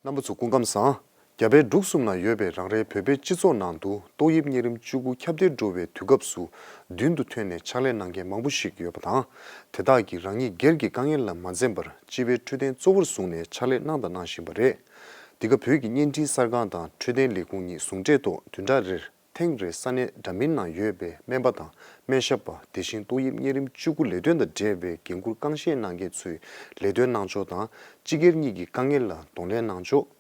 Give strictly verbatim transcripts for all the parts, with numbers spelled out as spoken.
རྣམ་པ་ཚོ་སྐུ་ཁམས་བཟང་། རྒྱ་བལ་འབྲུག་གསུམ་ན་ཡོད་པའི་རང་རེའི་བོད་པའི་སྤྱི་ཚོགས་ནང་དུ་ཏོག་དབྱིབས་གཉན་རིམས་བཅུ་དགུ་ཁྱབ་གདལ་འགྲོ་བའི་དུས་སྐབས་སུ་མདུན་དུ་ཐོན་ནས་ཕྱག་ལས་གནང་མཁན་མང་པོ་ཞིག་ཡོད་པ་དང་། དེ་དག་གིས་རང་ཉིད་སྒེར་གྱི་དཀའ་ངལ་ལ་མ་འཛེམས་པར་སྤྱི་པའི་འཕྲོད་བསྟེན་གཙོ་བོར་བཟུང་ནས་ཕྱག་ལས་གནང་དང་གནང་བཞིན་པ་རེད། འདི་ག་བོད་ཀྱི་བརྙན་འཕྲིན་གསར་ཁང་དང་འཕྲོད་བསྟེན་ལས་ཁུངས་གཉིས་ཟུང་འབྲེལ་ཐོག་བདུན་ཕྲག་རེར། ཐེངས་རེ་ས་གནས་འདྲ་མིན་ནང་ཡོད་པའི་སྨན་པ་དང་སྨན་ཞབས་པ། དེ་བཞིན་ཏོག་དབྱིབས་གཉན་རིམས་བཅུ་དགུ་ལས་དོན་དང་འབྲེལ་བའི་འགན་འཁུར་རྐང་བཞེས་གནང་མཁན་ཚོས་ལས་དོན་གནང་ཕྱོགས་དང་། སྤྱི་སྒེར་གཉིས་ཀྱི་དཀའ་ངལ་ལ་གདོང་ལེན་གནང་ཕྱོགས།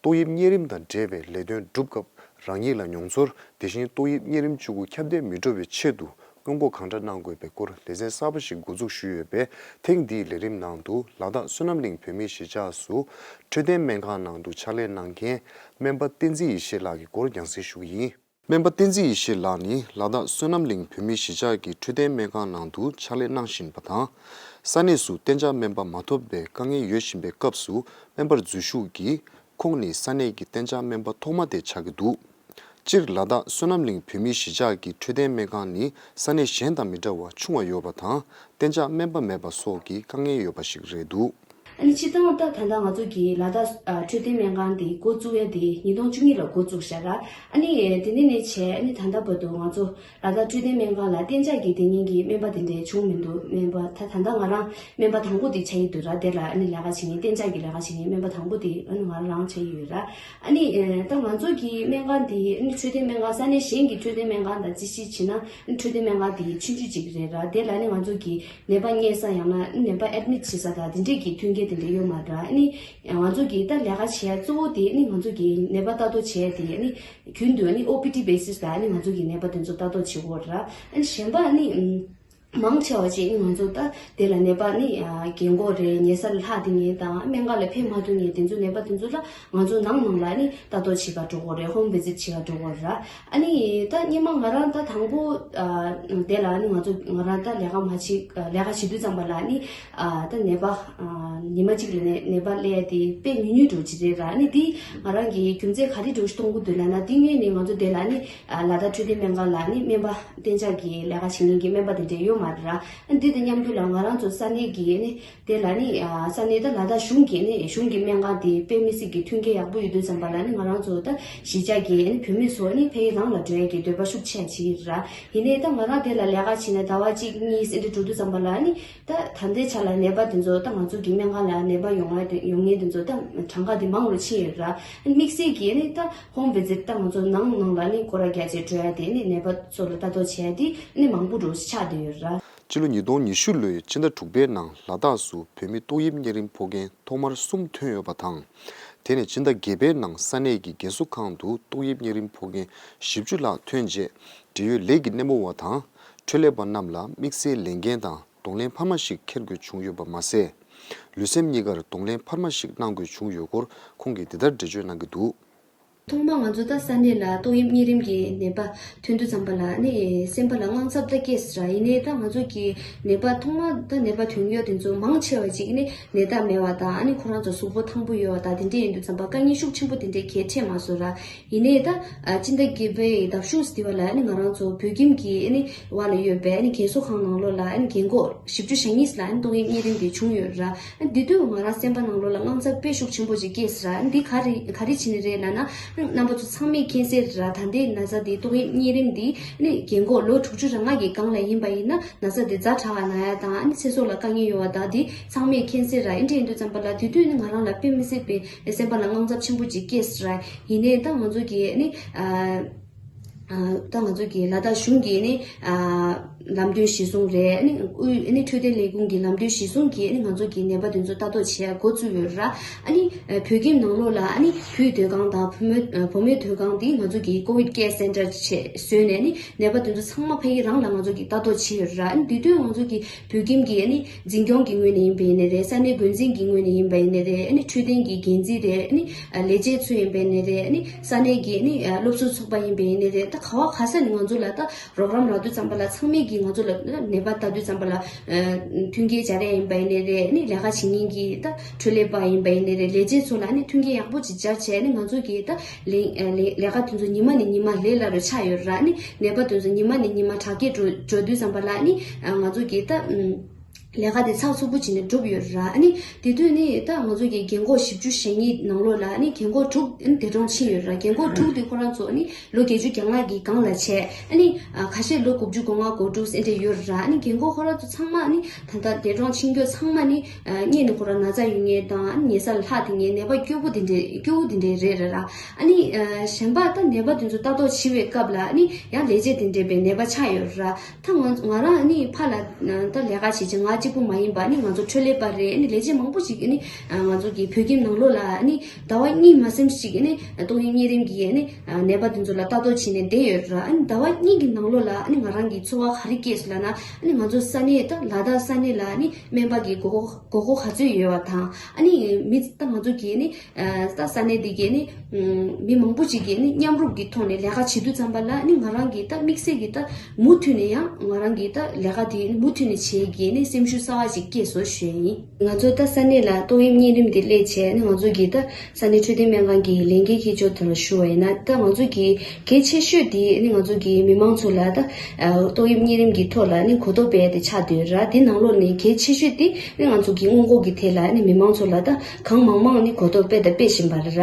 ཏོག་དབྱིབས་གཉན་རིམས་དང་འབྲེལ་བའི་ལས་དོན་སྒྲུབ་སྐབས་རང་ཉིད་ལ་མྱོང་ཚོར། དེ་བཞིན་ཏོག་དབྱིབས་གཉན་རིམས་བཅུ་དགུ་ཁྱབ་གདལ་མི་འགྲོ་བའི་ཆེད་དུ་སྔོན་འགོག་གང་འདྲ་གནང་དགོས་པའི་སྐོར་ལེ་ཚན་གསར་པ་ཞིག་འགོ་འཛུགས་ཞུས་ཡོད་པས། ཐེངས་འདིའི་ལས་རིམ་ནང་དུ་ལ་དྭགས་བསོད་ནམས་གླིང་བོད་མིའི་གཞིས་ཆགས་སུ་འཕྲོད་བསྟེན་སྨན་ཁང་ནང་དུ་ཕྱག་ལས་གནང་མཁན་སྨན་པ་བསྟན་འཛིན་ཡེ་ཤེས་ལགས་ཀྱི་སྐོར་རྒྱང་སྲིང་ཞུ་གི་ཡིན། སྨན་པ་བསྟན་འཛིན་ཡེ་ཤེས་ལགས་ནི་ལ་དྭགས་བསོད་ནམས་གླིང་བོད་མིའི་གཞིས་ཆགས་ཀྱི་འཕྲོད་བསྟེན་སྨན་ཁང་ནང་དུ་ཕྱག་ལས་གནང་བཞིན་པ་དང་། ས་གནས་སུ་གཏན་འཇགས་སྨན་པ་མ་ཐོབ་པའི་དཀའ་ངལ་ཡོད་བཞིན་པའི་སྐབས་སུ་སྨན་པར་འཛུལ་ཞུགས་ཀྱིས། ཁོང་ནི་ས་གནས་ཀྱི་གཏན་འཇགས་སྨན་པ་ཐོག་མ་དེ་ཆགས་ཀྱི་འདུག་སྤྱིར་ལ་དྭགས་བསོད་ནམས་གླིང་བོད་མིའི་གཞིས་ཆགས་ཀྱི་འཕྲོད་བསྟེན་སྨན་ཁང་ནི་ས་གནས་གཞན་དང་མི་འདྲ་བར་ཆུང་བ་ཡོད་པ་དང་། གཏན་འཇགས་སྨན་པ་མེད་པ་སོགས་ཀྱི་དཀའ་ངལ་ཡོད་པ་ཞིག་རེད་འདུག་ཨ་ནི་སྤྱིར་བཏང་ད་ད་ལྟ་ང་ཚོ་གི་ལ་དྭགས་ཨ་འཕྲོད་བསྟེན་སྨན་ཁང་འདི་འགོ་བཙུགས་ཡ་དེ་ཉིས་སྟོང་བཅུ་གཉིས་ལ་འགོ་བཙུགས་བཞག་ར། ཨ་ནི་དེ་ནས་ནས་བྱས་ཨ་ནི་ད་ལྟ་བར་དུ་ང་ཚོ་ལ་དྭགས་འཕྲོད་བསྟེན་སྨན་ཁང་ལ་གཏན་འཇགས་ཀྱི་དེ་ཉིད་ཀྱི་སྨན་པ་དེ་འདྲའི་བྱུང་མི་འདུག་སྨན་པ་ད་ད་ལྟ་ང་རང་སྨན་པ་དང་པོ་དེ་ཆགས་ཀྱི་འདུག་ར། དེ་ལ་ཨ་ནི་ལས་ཀ་བྱེད་མཁན་གཏན་འཇགས་ཀྱི་ལས་ཀ་བྱེད་མཁན་སྨན་པ་དང་པོ་དེ་ཨ་ནི་ང་རང་ཆགས་ཀྱི་ཡོད་ར། ཨ་ནི་ད་ང་ཚོ་གི་སྨན་ཁང་དེ་ཨ་ནི་འཕྲོད་བསྟེན་སྨན་ཁང་ས་གནས་གཞན་གྱི་འཕྲོད་བསྟེན་སྨན་ཁང་དང་རྩིས་བཤེར་བྱས་ན་ཨ་ནི་འཕྲོད་བསྟེན་སྨན་ཁང་དེ་ཆུང་ཆུང་ཅིག་རེད་ར། དེ་ལ་ཨ་ནི་ང་ཚོ་གི་ནད་པ་གཉེར་ས་ཡང་ན་ནད་པ་ཨེཌ་མིཊ་བྱེད་ས་དང་དེ་འདྲས་ཀྱི་མཐུན་རྐྱེན་དེ་འདྲས་ཡོད་མ་རེད། ཨ་ནི་ང་ཚོ་གིས་ད་ལས་ཀ་བྱེད་ཡ་གཙོ་བོ་དེ་ཨ་ནི་ང་ཚོ་གིས་ནད་པ་ལྟ་རྟོག་བྱེད་ཡ་དེ་ཨ་ནི་རྒྱུན་དུ་ཨ་ནི་ཨོ་པི་ཌི་བེ་སིས་ལ་ཨ་ནི་ང་ཚོ་གིས་ནད་པ་དེ་ཚོ་ལྟ་རྟོག་བྱེད་དགོས་རེད། ཨ་ནི་གཞན་པ་ཨ་ནི་མང་ཆེ་བ་ཅིག་ཨ་ནི་ང་ཚོ་ད་དེ་ལ་ནད་པ་ཨ་ནི་རྒན་གོག་རེད། ཉལ་ས་ལ་ལྷག་བསྡད་མཁན་དང་སྨན་ཁང་ལ་ཕེབས་མ་ཐུབ་མཁན་དེ་ཚོ་ནད་པ་དེ་ཚོ་ལ་ང་ཚོ་ནང་ནང་ལ་ཨ་ནི་ལྟ་རྟོག་བྱེད་ག་འགྲོ་དགོས་རེད། ཧོམ་བི་ཛིཊ་བྱེད་ག་འགྲོ་དགོས་རེད། ཨ་ནི་ད་སྔོན་མ་ང་རང་ད་དང་པོ་ཨ་དེ་ལ་ཨ་ནི་ང་ཚོ་ང་རང་ད་ལས་ཀ་མ་བྱེད་ཨ་ལས་ཀ་བྱེད་དུས་ཙམ་པ་ལ་ཨ་ནི་ཨ་ད་ནད་པ་ཨ་ཉི་མ་གཅིག་ལ་ནད་ནད་པ་སླེབས་ཡ་དེ་དཔེ་ཉུང་ཉུང་འདྲ་བོ་ཅིག་རེད་ར། ཨ་ནི་དེ་ང་རང་གིས་རྒྱུ་མཚན་ག་རེ་འདྲ་བོ་ཞིག་མཐོང་གི་འདུག་ལབ་ན། དེ་སྔོན་ནས་ང་ཚོ་དེ་ལ་ཨ་ནི་ཨ་ལ་དྭགས་འཕྲོད་བསྟེན་སྨན་ཁང་ལ་ཨ་ནི་སྨན་པ་གཏན་འཇགས་ཀྱི་ལས་ཀ་བྱེད་མཁན་གྱི་སྨན་པ་དེ་འདྲ་ཡོད་མ་རེད་ར། ཨ་ནི་དེ་དང་མཉམ་དུ་ལ་ང་རང་ཚོ་ས་གནས་ཀྱི་ཨ་ནི་དེ་ལ་ནི་ཨ་ས་གནས་ད་ལ་དྭགས་གཞུང་གི་ནི་གཞུང་གི་སྨན་ཁང་དེ་དཔེ་མི་སྲིད་ཀྱི་མཐུན་རྐྱེན་ཡག་པོ་ཡོད་དུས་ཙམ་པ་ལ་ནི་ང་རང་ཚོ་ད་གཞིས་ཆགས་ཀྱི་ཨ་ནི་བོད་མི་ཚོ་ནི་ཕ་གི་རང་ལ་འགྲོ་ཡ་གི་འདོད་པ་ཤུགས་ཆེ་བྱེད་ཀྱི་རེད། ཡིན་ནའི་ད་ང་རང་དེ་ལ་ལས་ཀ་བྱེད་ནས་ཟླ་བ་གཅིག་གཉིས་ཨ་འདྲ་འགྲོ་དུས་ཙམ་པ་ལ་ནི་ད་ད་ལྟའི་ཆ་ལ་ནད་པ་དེ་ཚོ་ད་ང་ཚོ་གི་སྨན་ཁང་ལ་ནད་པ་ཡོང་ཡ་དེ་ཡོང་མཁན་དེ་ཚོ་ད་གྲངས་ཀ་དེ་མང་རུ་ཕྱིན་ཡོད་རེད། ཨ་ནི་དམིགས་བསལ་གྱི་ཨ་ནི་ད་ཧོམ་བི་ཛིཊ་ད་ང་ཚོ་ནང་ནང་ལ་ནི་སྐོར་ར་རྒྱག་བྱས་འགྲོ་ཡ་དེ་ནི་ནད་པ་ཚོ་ལ་ལྟ་རྟོག་བྱེད་ཡ་དེ་ནི་མང་པོ་འདྲ་བོ་ཞིག་ཆགས་བསྡད་ཡོད་རེད། སྤྱི་ལོ་ཉིས་སྟོང་ཉི་ཤུ་ལོའི་སྤྱི་ཟླ་དྲུག་པའི་ནང་ལ་དྭགས་སུ་བོད་མི་ཏོག་དབྱིབས་གཉན་རིམས་ཕོག་མཁན་ཐོག་མར་གསུམ་ཐོན་ཡོད་པ་དང་། དེ་ནས་སྤྱི་ཟླ་བརྒྱད་པའི་ནང་ས་གནས་ཀྱི་རྒན་གསོ་ཁང་དུ་ཏོག་དབྱིབས་གཉན་རིམས་ཕོག་མཁན་བཞི་བཅུ་ལྷག་ཐོན་རྗེས། འབྲེལ་ཡོད་ལས་ཀྱི་སྣེ་མོ་བ་དང་འཕྲོད་ལས་པ་རྣམས་ལ་དམིགས་བསལ་ལས་འགན་དང་གདོང་ལེན་འཕར་མ་ཞིག་འཁྱེར་དགོས་བྱུང་ཡོད་པ་མ་ཟད། ལུས་སེམས་གཉིས་ཀར་གདོང་ལེན་འཕར་མ་ཞིག་གནང་དགོས་བྱུང་ཡོད་སྐོར་ཁོང་གིས་འདི་ལྟར་འགྲེལ་བརྗོད་གནང་གི་འདུག་ཐོག་མར་ང་ཚོ་ད་ས་གནས་ལ་ཏོག་དབྱིབས་གཉན་རིམས་ཀྱི་ནད་པ་ཐོན་དུས་ཙམ་པ་ལ་ནི་སེམས་པ་ལ་དངངས་འཚབ་ད་སྐྱེས་ཟེར་ར། ཡིན་ནའི་ད་ང་ཚོ་གི་ནད་པ་ཐོག་མར་ད་ནད་པ་ཐོན་ཡོད་དེ་ཚོ་མང་ཆེ་བ་ཅིག་ནི་ནད་རྟགས་མེད་པ་དང་ཨ་ནི་ཁོ་རང་ཚོ་གཟུགས་པོ་ཐང་པོ་ཡོད་པ་དང་དེ་འདྲས་ཡིན་དུས་ཙམ་པ་དཀའ་ངལ་ཤུགས་ཆེན་པོ་དེ་འདྲས་གལ་འཕྲད་མ་སོང་ར། ཡིན་ནའི་ད་ཨ་སྤྱི་ཟླ་བརྒྱད་པའི་ཟླ་གཞུག་དེ་བ་ལ་ཨ་ནི་ང་རང་ཚོ་བོད་ཁྱིམ་གྱི་ཨ་ནི་བ་ལ་ཡོད་པའི་ཨ་ནི་རྒན་གསོ་ཁང་ནང་ལོགས་ལ་ཨ་ནི་རྒན་གོག་བཞི་བཅུ་ཞེ་གཉིས་ལ་ཨ་ནི་ཏོག་དབྱིབས་གཉན་རིམས་དེ་བྱུང་ཡོད་ར། ཨ་ནི་དེ་དུས་ང་རང་སེམས་པ་ནང་ལོགས་ལ་དངངས་འཚབ་དཔེ་ཤུགས་ཆེན་པོ་ཅིག་སྐྱེས་ར། ཨ་ནི་འདི་ག་རེ་ག་རེ་བྱས་ནས་རེད་ལབ་ན། ཨ་ནི་རྣམ་པ་ཚོ་ཚང་མས་མཁྱེན་གསལ་ར། ད་ལྟའི་ན་ཚ་འདི་ཏོག་དབྱིབས་གཉན་རིམས་འདི་ཨ་ནི་རྒན་གོག་ལོ་དྲུག་ཅུ་རེ་ལྔ་གི་སྒང་ལ་ཡིན་པ་ཡིན་ན་ན་ཚ་འདི་ཛ་དྲག་ག་ན་ཡ་དང་ཨ་ནི་ཚེ་སྲོག་ལ་དཀའ་ངལ་ཡོང་བ་དང་འདི་ཚང་མས་མཁྱེན་གསལ་ར། ཨ་ནི་དེ་ཡིན་དུས་ཙམ་པ་ལ་དེ་དུས་ནི་ང་རང་ལ་དཔེ་མི་སྲིད་པའི་སེམས་པ་ལ་དངངས་འཚབ་ཆེན་པོ་ཅིག་སྐྱེས་ར། ཡིན་ནའི་ད་ང་ཚོ་གི་ཨ་ནི་ཨ། ད་ང་ཚོ་གི་ལ་དྭགས་གཞུང་གི་ནི་ཨ་ལམ་སྟོན་གཞིར་བཟུང་རེད། ཨ་ནི་དབུས་ཨ་ནི་འཕྲོད་བསྟེན་ལས་ཁུངས་ཀྱི་ལམ་སྟོན་གཞིར་བཟུང་གིས་ཨ་ནི་ང་ཚོ་གི་ནད་པ་དེ་ཚོ་ལྟ་རྟོག་བྱེད་ཡ་འགོ་བཙུགས་ཡོད་ར། ཨ་ནི་ཨ་བོད་ཁྱིམ་ནང་ལོགས་ལ་ཨ་ནི་བུའི་སྡོད་ཁང་དང་བུ་མོའི་ཨ་བུ་མོའི་སྡོད་ཁང་དེ་ང་ཚོ་གི་ཀོ་ཝིཌ་ཀེར་སེན་ཊར་བྱས་བཟོས་ནས་ཨ་ནི་ནད་པ་དེ་ཚོ་ཚང་མ་ཕ་གི་རང་ལ་ང་ཚོ་གི་ལྟ་རྟོག་བྱེད་ཡོད་ར། ཨ་ནི་དེ་དུས་ང་ཚོ་གི་བོད་ཁྱིམ་གྱི་ཨ་ནི་འཛིན་སྐྱོང་གི་ངོས་ནས་ཡིན་པ་ཡིན་ནའི་རེད། ས་གནས་འགོ་འཛིན་གྱི་ངོས་ནས་ཡིན་པ་ཡིན་ནའི་རེད། ཨ་ནི་འཕྲོད་བསྟེན་གྱི་འགན་འཛིན་རེད། ཨ་ནི་ལས་བྱེད་ཚོ་ཡིན་པ་ཡིན་ནའི་རེད། ཨ་ནི་ས་གནས་ཀྱི་ཨ་ནི་སློབ་ཟུར་ཚོགས་པ་ཡིན་པ་ཡིན་ནའི་རེད། ད་ག་བ་ག་ས་ནས་ང་ཚོ་ལ་ད་རོགས་རམ་རག་དུས་ཙམ་པ་ལ་ཚང་མས་ཀྱིས་ང་ཚོ་ལ་ནད་པ་ལྟ་དུས་ཙམ་པ་ལ་མཐུན་རྐྱེན་སྦྱར་ཡ་ཡིན་པ་ཡིན་ནའི་རེད། ཨ་ནི་ལས་ཀ་བྱེད་མཁན་གྱི་ད་འཕྲོད་ལས་པ་ཡིན་པ་ཡིན་ནའི་རེད། ལས་བྱེད་ཚོ་ལ་ཨ་ནི་མཐུན་རྐྱེན་ཡག་པོ་ཅིག་སྦྱར་བྱས་ཨ་ནི་ང་ཚོ་གི་ད་ལས་ལས་ལས་ཀ་དེ་ཚོ་ཉི་མ་ནས་ཉི་མ་ལས་སླ་རུ་ཆགས་ཡོད་ར། ཨ་ནི་ནད་པ་དེ་ཚོ་ཉི་མ་ནས་ཉི་མ་དྲག་སྐྱེད་འགྲོ་འགྲོ་དུས་ཙམ་པ་ལ་ཨ་ནི་ང་ཚོ་གི་ད། ལས་ཀ་དེ་ཚགས་ཚུད་པོ་བྱས་ནས་བསྒྲུབས་ཡོད་ར། ཨ་ནི་དེ་དུས་ནི་ད་ང་ཚོ་གི་རྒན་གོག་བཞི་བཅུ་ཞེ་གཉིས་ནང་ལོགས་ལ་ཨ་ནི་རྒན་གོག་དྲུག་ཨ་ནི་འདས་གྲོངས་ཕྱིན་ཡོད་ར། རྒན་གོག་དྲུག་དེ་ཁོ་རང་ཚོ་ཨ་ནི་ལོ་བརྒྱད་ཅུ་གྱ་ལྔ་གི་སྒང་ལ་བྱས། ཨ་ནི་ཨ་ཁ་ཤས་ལོ་དགུ་བཅུ་གོ་ལྔ་གོ་དྲུག་ཟེར་འདྲ་ཡོད་ར། ཨ་ནི་རྒན་གོག་ཁོ་རང་ཚོ་ཚང་མ་ཨ་ནི་ད་ལྟ་འདས་གྲོངས་ཕྱིན་རྒྱུ་ཚང་མ་ནི་ཨ་སྔོན་ནས་ཁོ་རང་ན་ཚ་ཡོད་མཁན་དང་ཨ་ནི་ཉལ་ས་ལ་ལྷག་བསྡད་མཁན་ནད་པ་སྐྱོ་པོ་དེ་འདྲས་སྐྱོ་པོ་དེ་འདྲས་རེད་ར། ཨ་ནི་ཨ་གཞན་པ་ད་ནད་པ་དེ་ཚོ་ལྟ་རྟོག་བྱེད་པའི་སྐབས་ལ་ཨ་ནི་ཡང་ལས་བྱེད་དེ་འདྲས་པའི་ནད་པ་ཆགས་ཡོད་ར། ད་ང་ང་རང་ཨ་ནི་ཕར་ལ་ད་ལས་ཀ་བྱེད་ཅིང་ང་གཅིག་པུ་མ་ཡིན་པ་ཨ་ནི་ང་ཚོ་འཕྲོད་ལས་པ་རེད། ཨ་ནི་ལས་བྱེད་མང་པོ་ཞིག་ཨ་ནི་ང་ཚོ་གི་བོད་ཁྱིམ་ནང་ལོགས་ལ་ཨ་ནི་ཟླ་བ་གཉིས་མ་ཟིན་ཞིག་ཨ་ནི་ཏོག་དབྱིབས་གཉན་རིམས་ཀྱི་ཨ་ནི་ནད་པ་དེ་ཚོ་ལ་ལྟ་རྟོག་བྱས་ནས་བསྡད་ཡོད་ར། ཨ་ནི་ཟླ་བ་གཉིས་ཀྱི་ནང་ལོགས་ལ་ཨ་ནི་ང་རང་གི་ཚོར་བ་ག་རེ་སྐྱེས་སོང་ལབ་ན། ཨ་ནི་ང་ཚོ་ས་གནས་ད་ལ་དྭགས་ས་གནས་ལ་ཨ་ནི་སྨན་པ་གི་དགོས་མཁོ་དགོས་མཁོ་ག་ཚོད་ཡོད་པ་དང་། ཨ་ནི་མི་ད་ང་ཚོ་གི་ཨ་ནི་ད་ས་གནས་འདི་གའི་ནི་མི་མང་པོ་ཅིག་གིས་ནི་མཉམ་རུབ་ཀྱི་ཐོག་ནས་ལས་ཀ་བྱེད་དུས་ཙམ་པ་ལ་ནི་ང་རང་གིས་ད་དམིགས་བསལ་གྱིས་ད་མུ་མཐུད་ནས་ཡང་ང་རང་གིས་ད་ལས་ཀ་དེ་མུ་མཐུད་ནས་བྱེད་ཀྱི་ནི་སེམས་ཤུགས་གསར་བ་ཅིག་སྐྱེས་སོང་ཞུ་ཡ་ཡིན། ང་ཚོ་ད་ས་གནས་ལ་ཏོག་དབྱིབས་གཉན་རིམས་དེ་སླེབས་བྱས་ནི་ང་ཚོ་གིས་ད་ས་གནས་འཕྲོད་བསྟེན་སྨན་ཁང་གི་ལས་འགན་འཁྱེར་ཕྱོགས་དེ་ལ་ཞུ་བ་ཡིན་ན། ད་ང་ཚོ་གིས་གལ་ཆེ་ཤོས་དེ་ནི་ང་ཚོ་གིས་མི་མང་ཚོ་ལ་ད་ཏོག་དབྱིབས་གཉན་རིམས་ཀྱི་ཐོག་ལ་ནི་གོ་རྟོགས་སྤེལ་ཡ་དེ་ཆགས་བསྡད་ཡོད་ར། དེ་ནང་ལོགས་ནས་གལ་ཆེ་ཤོས་དེ། ནི་ང་ཚོ་གི་སྔོན་འགོག་གི་ཐད་ལ་ནི་མི་མང་ཚོ་ལ་ད་གང་མང་མང་ནི་གོ་རྟོགས་སྤེལ་དང་སྤེལ་བཞིན་པ་རེད་ར།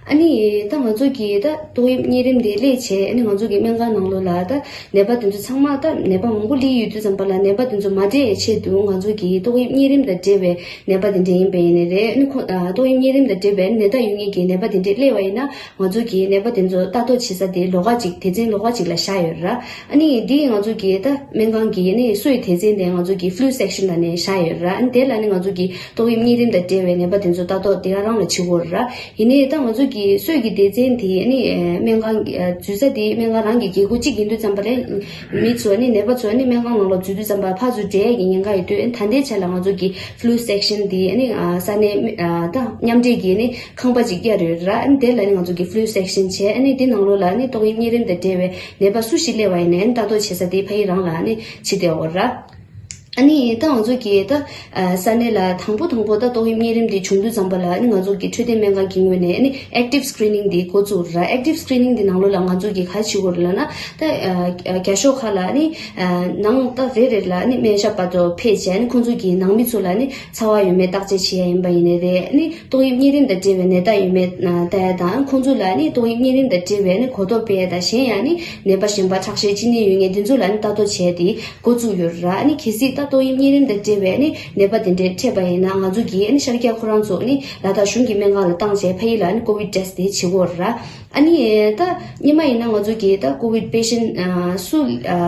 ཨ་ནི་ད་ང་ཚོ་གི་ད་ཏོག་དབྱིབས་གཉན་རིམས་དེ་སླེབས་བྱས་ནི་ང་ཚོ་གི་སྨན་ཁང་ནང་ལོགས་ལ་ད་ནད་པ་དེ་ཚོ་ཚང་མ་ད་ནད་པ་མང་པོ་སླེབས་ཡོད་དུས་ཙམ་པ་ལ་ནད་པ་དེ་ཚོ་མ་འདྲེས་ཆེད་དུ་ང་ཚོ་གི་ཏོག་དབྱིབས་གཉན་རིམས་དང་འབྲེལ་བའི་ནད་པ་དེ་འདྲ་ཡིན་པ་ཡིན་ནི་རེད། ནི་ཁོ་ཨ་ཏོག་དབྱིབས་གཉན་རིམས་དང་འབྲེལ་བའི་ནད་རྟགས་ཡོད་མཁན་གྱི་ནད་པ་དེ་འདྲ་སླེབས་པ་ཡིན་ན། ང་ཚོ་གི་ནད་པ་དེ་ཚོ་ལྟ་རྟོག་བྱེད་ས་དེ་ལོགས་ཀ་ཅིག་སྡེ་ཚན་ལོགས་ཀ་ཅིག་ལ་བཞག་ཡོད་ར། ཨ་ནི་འདི་ང་ཚོ་གི་ད་སྨན་ཁང་གི་ནི་གསོ་བའི་སྡེ་ཚན་དེ་ང་ཚོ་གི་flu section ལ་ནས་བཞག་ཡོད་ར། ཨ་ནི་དེ་ལ་ནི་ང་ཚོ་གི་ཏོག་དབྱིབས་གཉན་རིམས་དང་འབྲེལ་བའི་ནད་པ་དེ་ཚོ་ལྟ་རྟོག་དེ་ག་རང་ལ་བྱེད་དགོས་ར། ཡིན་ནའི་ད་ང་ཚོ་གི་གསོ་བའི་སྡེ་ཚན་དེ་ནི་སྨན་ཁང་གི་འཛུལ་ས་དེ་སྨན་ཁང་རང་གི་རྒྱལ་སྒོ་གཅིག་ཡིན་དུས་ཙམ་པ་ལས་མི་ཚོ་ནི་ནད་པ་ཚོ་ནི་སྨན་ཁང་ནང་ལ་འཛུལ་དུས་ཙམ་པ་ཕར་ཚུར་འབྲེལ་ཡ་གི་ཉེན་ཁ་ཡོད་དུས། ཨ་ནི་ད་ལྟའི་ཆ་ལ་ང་ཚོ་གི་flu section དེ་ནི་ས་གནས་ད་མཉམ་འབྲེལ་གྱི་ནི་ཁང་པ་ཅིག་བསྐྱར་ཡོད་ར། ཨ་ནི་དེ་ལ་ནི་ང་ཚོ་གི་flu section བྱས། ཨ་ནི་དེ་ནང་ལོགས་ལ་ནི་ཏོག་དབྱིབས་གཉན་རིམས་དང་འབྲེལ་བའི་ནད་པ་སུ་ཞིག་སླེབས་པ་ཡིན་ནའི་ལྟ་རྟོག་བྱེད་ས་དེ་ཕ་གི་རང་ལ་ནི་བྱེད་བསྡད་ཡོད་ར། ཨ་ནི་ད་ང་ཚོ་གི་ད་ས་གནས་ལ་དང་པོ་དང་པོ་ད་ཏོག་དབྱིབས་གཉན་རིམས་དེ་བྱུང་དུས་ཙམ་པ་ལ་ནི་ང་ཚོ་གི་འཕྲོད་བསྟེན་སྨན་ཁང་གི་ངོས་ནས་ནི་active screening དེ་འགོ་བཙུགས་ར། active screening དེ་ནང་ལོགས་ལ་ང་ཚོ་གི་ག་རེ་བྱེད་དགོས་རེད་ལབ་ན། ད་རྒྱ་ཤོག་ཁག་ལ་ནི་ནང་ད་རེ་རེ་ལ་ནི་སྨན་ཞབས་པ་ཚོ་ཕེབས་བྱས་ནི་ཁོང་ཚོ་གི་ནང་མི་ཚོ་ལ་ནི་ཚ་བ་ཡོད་མེད་བརྟག་དཔྱད་བྱེད་ཡ་ཡིན་པ་ཡིན་ནི་རེད། ནི་ཏོག་དབྱིབས་གཉན་རིམས་དང་འབྲེལ་བའི་ནད་རྟགས་ཡོད་མེད་ལྟ་ཡ་དང་། ཁོང་ཚོ་ལ་ནི་ཏོག་དབྱིབས་གཉན་རིམས་དང་འབྲེལ་བའི་ནི་གོ་རྟོགས་སྤེལ་ཡ་དང་། གཞན་ཡང་ནི་ནད་པ་གཞན་པ་ཁྲག་ཤེད་ཅི་ནས་ཡོད་མཁན་དེ་ཚོ་ལ་ནི་ལྟ་རྟོག་བྱས་ཏེ་འགོ་བཙུགས་ཡོད་ར། ནི་གལ་སྲིད་ད་ཏོག་དབྱིབས་གཉན་རིམས་དང་འབྲེལ་བའི་ནི་ནད་པ་དེ་འདྲས་འཕྲད་པ་ཡིན་ན་ང་ཚོ་གིས་ནི་ཤར་རྒྱག་ཁོ་རང་ཚོ་ནི་ལ་དྭགས་གཞུང་གི་སྨན་ཁང་ལ་བཏང་བྱས་ཕ་གི་ལ་ནི་COVID test དེ་བྱེད་དགོས་ར། ཨ་ནི་ད་སྔོན་མ་ཡིན་ན་ང་ཚོ་གིས་ད་COVID patient སུ་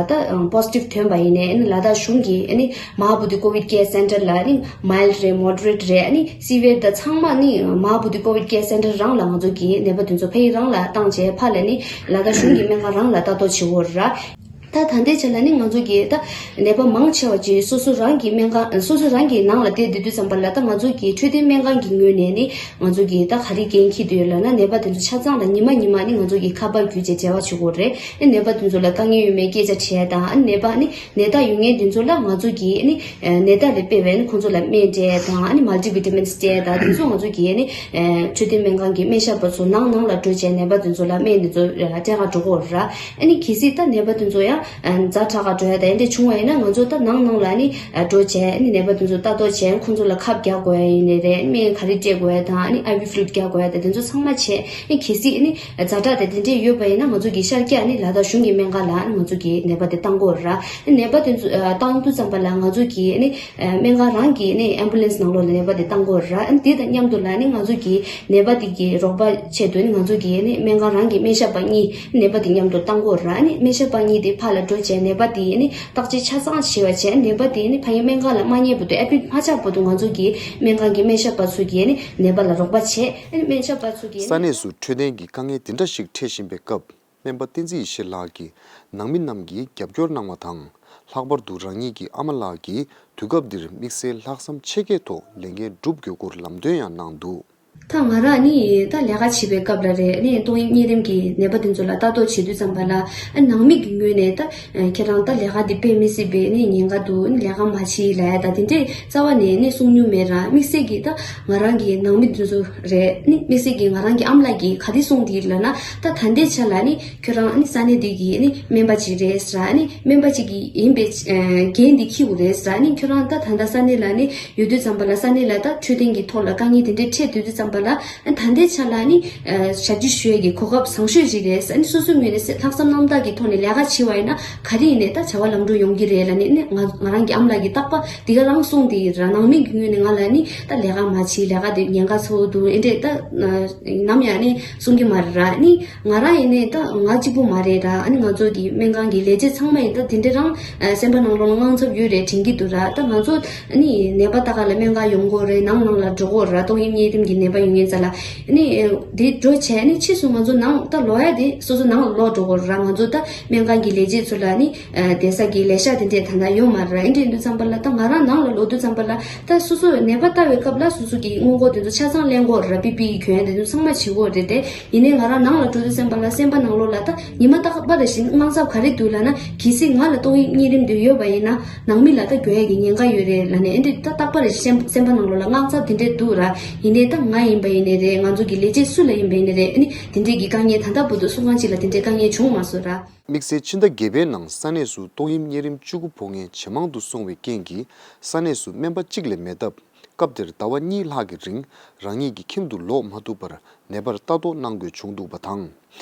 ད་positive ཐོན་པ་ཡིན་ནའི་ནི་ལ་དྭགས་གཞུང་གི་ནི་མ་ཧ་བུ་ཏི་COVID care center ལ་ནི་mild རེད། moderate རེད། ཨ་ནི་severe ད་ཚང་མ་ནི་མ་ཧ་བུ་ཏི་COVID care center རང་ལ་ང་ཚོ་གིས་ནད་པ་དེ་ཚོ་ཕ་གི་རང་ལ་བཏང་བྱས་ཕར་ལ་ནི་ལ་དྭགས་གཞུང་གི་སྨན་ཁང་རང་ལ་ལྟ་རྟོག་བྱེད་དགོས་ར། ད་ད་ལྟའི་ཆ་ལ་ནི་ང་ཚོ་གིས་ད་ནད་པ་མང་ཆེ་བ་ཅིག་སོ་སོ་རང་གི་སྨན་ཁང་སོ་སོ་རང་གི་ནང་ལ་བསྡད་བསྡད་དུས་ཙམ་པ་ལ་ད་ང་ཚོ་གི་འཕྲོད་བསྟེན་སྨན་ཁང་གི་ངོས་ནས་ནི་ང་ཚོ་གིས་ད་ག་རེ་འགན་འཁྱེར་དུ་ཡོད་ལབ་ན། ནད་པ་དེ་ཚོ་ཆ་ཚང་ལ་ཉི་མ་ཉི་མ་ནི་ང་ཚོ་གིས་ཁ་པར་བརྒྱུད་བྱས་འབྲེལ་བ་བྱེད་དགོས་རེད། ཨ་ནི་ནད་པ་དེ་ཚོ་ལ་དཀའ་ངལ་ཡོད་མེད་སྐད་ཆ་དྲིས་ཡ་དང་། ཨ་ནི་ནད་པ་ནི་ནད་རྟགས་ཡོད་མཁན་དེ་ཚོ་ལ་ང་ཚོ་གིས་ནི་ནད་རྟགས་ལ་དཔག་པའི་ནི་ཁོང་ཚོ་ལ་སྨན་སྤྲད་དང་། ཨ་ནི་multivitamins སྤྲད་དང་། དེ་ཚོ་ང་ཚོ་གིས་ནི་འཕྲོད་བསྟེན་སྨན་ཁང་གི་སྨན་ཞབས་པ་ཚོ་ནང་ནང་ལ་འགྲོ་བྱས་ནད་པ་དེ་ཚོ་ལ་སྨན་དེ་ཚོ་སྤྲད་ག་འགྲོ་དགོས་ར། ཨ་ནི་གལ་སྲིད་ད་ནད་པ་དེ་ཚོ་ཡང་ཛ་དྲག་ག་འགྲོ་ཡ་དང་འདྲ་བྱུང་བ་ཡིན་ན་ང་ཚོ་ད་ནང་ནང་ལ་ནི་འགྲོ་བྱས་ནི་ནད་པ་དེ་ཚོ་ལྟ་རྟོག་བྱས། ཁོང་ཚོ་ལ་ཁབ་རྒྱག་དགོས་ཡ་ཡིན་ནི་རེད། སྨན་ག་རེ་སྤྲད་དགོས་ཡ་དང་། ཨ་ནི་IV fluid རྒྱག་དགོས་ཡ་དང་། དེ་ཚོ་ཚང་མ་བྱས། ཨ་ནི་གལ་སྲིད་ནི་ཛ་དྲག་དང་དེ་འདྲས་ཡོད་པ་ཡིན་ན་ང་ཚོ་གིས་ཤར་རྒྱག་ནི་ལ་དྭགས་གཞུང་གི་སྨན་ཁང་ལ་ང་ཚོ་གིས་ནད་པ་དེ་བཏང་དགོས་ར། ནད་པ་དེ་ཚོ་བཏང་དུས་ཙམ་པ་ལ་ང་ཚོ་གིས་ནི་སྨན་ཁང་རང་གི་ནི་ambulance ནང་ལོགས་ལ་ནད་པ་དེ་བཏང་དགོས་ར། ཨ་ནི་དེ་དང་མཉམ་དུ་ལ་ནི་ང་ཚོ་གིས་ནད་པ་དེ་གི་རོགས་པ་ཆེད་དུ་ནི་ང་ཚོ་གིས་ནི་སྨན་ཁང་རང་གི་སྨན་ཞབས་པ་གཉིས་ནད་པ་དེ་མཉམ་དུ་བཏང་དགོས་ར། ཨ་ནི་སྨན་ཞབས་པ་གཉིས་དེ་ཕར་ལ་འགྲོ་བྱས་ནད་པ་དེ་ནི་བརྟག་དཔྱད་ཆ་ཚང་བྱས་པ་བྱས། ནད་པ་དེ་ནི་ཕ་གི་སྨན་ཁང་ལ་མ་ཉལ་བར་དུ་admit མ་ཆགས་བར་དུ་ང་ཚོ་གིས་སྨན་ཁང་གི་སྨན་ཞབས་པ་ཚོ་གིས་ནི་ནད་པ་ལ་རོགས་པ་བྱས། ཨ་ནི་སྨན་ཞབས་པ་ཚོ་གིས་ས་ནི་གནས་སུ་འཕྲོད་བསྟེན་གྱི་དཀའ་ངལ་འདི་འདྲ་ཞིག་འཕྲད་བཞིན་པའི་སྐབས། སྨན་པ་བསྟན་འཛིན་ཡེ་ཤེས་ལགས་ཀྱིས་ནང་མི་རྣམས་ཀྱིས་རྒྱབ་སྐྱོར་གནང་བ་དང་། ལྷག་པར་དུ་རང་ཉིད་ཀྱི་ཨ་མ་ལགས་ཀྱིས་དུས་སྐབས་འདིར་དམིགས་བསལ་ལྷག་བསམ་ཆེ་བསྐྱེད་ཐོག་ལས་འགན་བསྒྲུབ་དགོས་སྐོར་ལམ་སྟོན་ཡང་གནང་འདུག། ད་ང་རང་ནི་ད་ལས་ཀ་བྱེད་པའི་སྐབས་ལ་རེད། ནི་ཏོག་དབྱིབས་གཉན་རིམས་ཀྱི་ནད་པ་དེ་ཚོ་ལ་ལྟ་རྟོག་བྱེད་དུས་ཙམ་པ་ལ་ཨ་ནང་མི་གི་ངོས་ནས་ད་ཁྱེད་རང་ད་ལས་ཀ་འདི་དཔེ་མི་སྲིད་པའི་ནི་ཉེན་ཁ་འདུག་ནི་ལས་ཀ་མ་བྱེད་ལབ་ཡ་ད་དེ་འདྲས་རྩ་བ་ནས་ནི་གསུང་མྱོང་མེད་ར། དམིགས་བསལ་གྱི་ད་ང་རང་གི་ནང་མི་དེ་ཚོ་རེད། ནི་དམིགས་བསལ་གྱི་ང་རང་གི་ཨ་མ་ལགས་ཀྱིས་ག་རེ་གསུངས་དེ་ལབ་ན། ད་ད་ལྟའི་ཆ་ལ་ནི་ཁྱོད་རང་ནི་ས་གནས་འདི་གི་ནི་སྨན་པ་ཅིག་རེད་ཟེར། ནི་སྨན་པ་ཅིག་གི་ཡིན་པའི་འགན་འདི་འཁྱེར་དགོས་རེད་ཟེར། ནི་ཁྱོད་རང་ད་ད་ལྟ་ས་གནས་ལ་ནི་ཡོད་དུས་ཙམ་པ་ལ་ས་གནས་ལ་ད་འཕྲོད་བསྟེན་གྱི་ཐོག་ལ་དཀའ་ངལ་དེ་འདྲས་འཕྲད་དུས་ཙམ་པ་ལ་ད་ལྟའི་ཆ་ལ་ནི་ཞབས་ཕྱི་ཞུ་ཡས་ཀྱི་གོ་སྐབས་བཟང་ཤོས་ཅིག་རེད། ནི་སོ་སོའི་ངོས་ནས་ལྷག་བསམ་རྣམ་དག་གི་ཐོག་ནས་ལས་ཀ་བྱེད་པ་ཡིན་ན་ག་རེ་ཡིན་ནའི་ད་བྱ་བ་ལམ་འགྲོ་ཡོང་གི་རེད་ལབ་ནས་ནི་ང་ང་རང་གི་ཨ་མ་ལགས་ཀྱིས་རྟག་པར་འདི་ག་རང་གསུངས་དེ་ཡིན་ར། ནང་མི་གི་ངོས་ནས་ང་ལ་ནི་ད་ལས་ཀ་མ་བྱེད། ལས་ཀ་དེ་ཉེན་ཁ་ཚ་པོ་འདུག་ཨེ་འདྲས་ད་ནམ་ཡང་ནི་གསུང་གི་མ་རེད་ར། ནི་ང་རང་ཡིན་ནའི་ད་ང་གཅིག་པུ་མ་རེད་ར། ཨ་ནི་ང་ཚོ་གི་སྨན་ཁང་གི་ལས་བྱེད་ཚང་མ་ཡིན་ད་དེ་འདྲ་རང་སེམས་པ་ནང་ལོགས་ལ་དངངས་འཚབ་ཡོད་རེད་དྲན་གྱི་འདུག་ར། ད་ང་ཚོ་ཨ་ནི་ནད་པ་ལྟ་ག་ལ་སྨན་ཁང་ཡོང་དགོས་རེད། ནང་ནང་ལ་འགྲོ་དགོས་ར། ཏོག་དབྱིབས་གཉན་རིམས་ཀྱི་ནད་པ་ཡོང་ཡིན་ཙང་ལ་ཨ་ནི་དེ་འགྲོ་བྱས་ནི་ཕྱིས་སུ་ང་ཚོ་ནང་ད་ལོག་ཡ་དེ་སོ་སོ་ནང་ལ་ལོག་འགྲོ་དགོས་ར། ང་ཚོ་ད་སྨན་ཁང་གི་ལས་བྱེད་ཚོ་ལ་ནི་བསྡད་ས་གི་ལས་ཤག་དེ་འདྲས་ད་ལྟ་ཡོད་མ་རེད། ཨེ་འདྲས་ཡིན་དུས་ཙམ་པ་ལ་ད་ང་རང་ནང་ལ་ལོག་དུས་ཙམ་པ་ལ་ད་སོ་སོ་ནད་པ་ལྟ་བའི་སྐབས་ལ་སོ་སོ་གི་སྔོན་འགོག་དེ་ཚོ་ཆ་ཚང་ལེན་དགོས་ར། པི་པི་ཨི་གྱོན་ཡ་དེ་ཚོ་ཚང་མ་བྱེད་དགོས་རེད་དེ། ཡིན་ནའི་ང་རང་ནང་ལ་འགྲོ་དུས་ཙམ་པ་ལ་སེམས་པ་ནང་ལོགས་ལ་ད་ཉི་མ་རྟག་པར་རེ་བཞིན་དངངས་འཚབ་ག་རེ་འདུག་ལབ་ན། གལ་སྲིད་ང་ལ་ཏོག་དབྱིབས་གཉན་རིམས་དེ་ཡོད་པ་ཡིན་ན་ནང་མི་ལ་ད་འགྱོ་ཡ་གི་ཉེན་ཁ་ཡོད་རེད་ལབ་ནས་ཨེ་འདྲས་ད་རྟག་པར་རེ་བཞིན་སེམས་པ་ནང་ལོགས་ལ་དངངས་འཚབ་དེ་འདྲས་འདུག་ར། ཡིན་ནའི་ད་ང་ཡིན་པ་ཡིན་ནའི་རེད། ང་ཚོ་གི་ལས་བྱེད་སུ་ལ་ཡིན་པ་ཡིན་ནའི་རེད། ཨ་ནི་དེ་འདྲས་ཀྱི་དཀའ་ངལ་ད་ལྟ་བར་དུ་སུ་གང་ཅིག་ལ་དེ་འདྲས་དཀའ་ངལ་བྱུང་མ་སོང་ར། དམིགས་བསལ་ཕྱི་ཟླ་བརྒྱད་པའི་ནང་ས་གནས་སུ་ཏོག་དབྱིབས་གཉན་རིམས་བཅུ་དགུ་ཕོག་མཁན་ཇེ་མང་དུ་སོང་བའི་རྐྱེན་གྱིས་ས་གནས་སུ་སྨན་པ་གཅིག་ལས་མེད་སྟབས། སྐབས་དེར་ཟླ་བ་གཉིས་ལྷག་གི་རིང་རང་ཉིད་ཀྱི་ཁྱིམ་དུ་ལོག་མ་ཐུབ་པར་ནད་པར་ལྟ་རྟོག་གནང་དགོས་བྱུང་འདུག་པ་དང་།